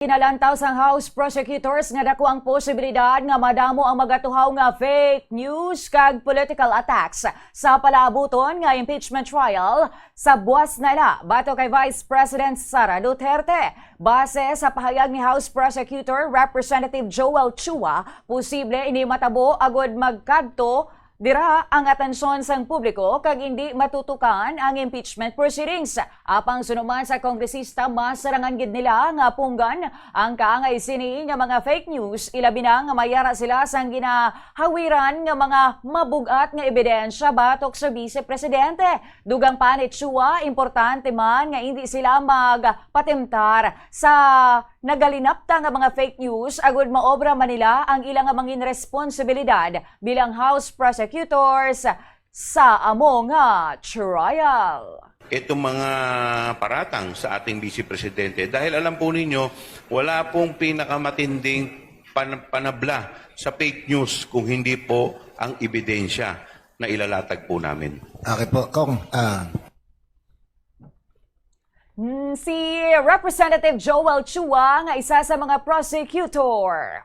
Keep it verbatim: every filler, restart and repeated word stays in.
Ginalantaw sang House prosecutors nga dako ang posibilidad nga madamo ang magatuhaw nga fake news kag political attacks sa palaabuton nga impeachment trial sa buwas na ila, batok kay Vice President Sara Duterte. Base sa pahayag ni House Prosecutor Representative Joel Chua, posible ini matabo agud magkadto dira ang atensyon sang publiko kag indi matutukan ang impeachment proceedings. Apang suno man sa kongresista, mas sarangan gid nila nga punggan ang kaangay sini nga mga fake news, ilabi na nga may ara sila sang ginahawiran nga mga mabug-at nga ebidensya batok sa Bise Presidente. Dugang pa ni Chua, importante man nga indi sila magpatimtar sa nagalinapta nga mga fake news agud maobra man nila ang ila nga mangin responsibilidad bilang House prosecutors sa amo nga trial. Itong mga paratang sa ating Vice Presidente, dahil alam po ninyo, wala pong pinakamatinding pan- panabla sa fake news kung hindi po ang ebidensya na ilalatag po namin. Okay po, Kong. Ah, Hmm, si Representative Joel Chua nga isa sa mga prosecutor.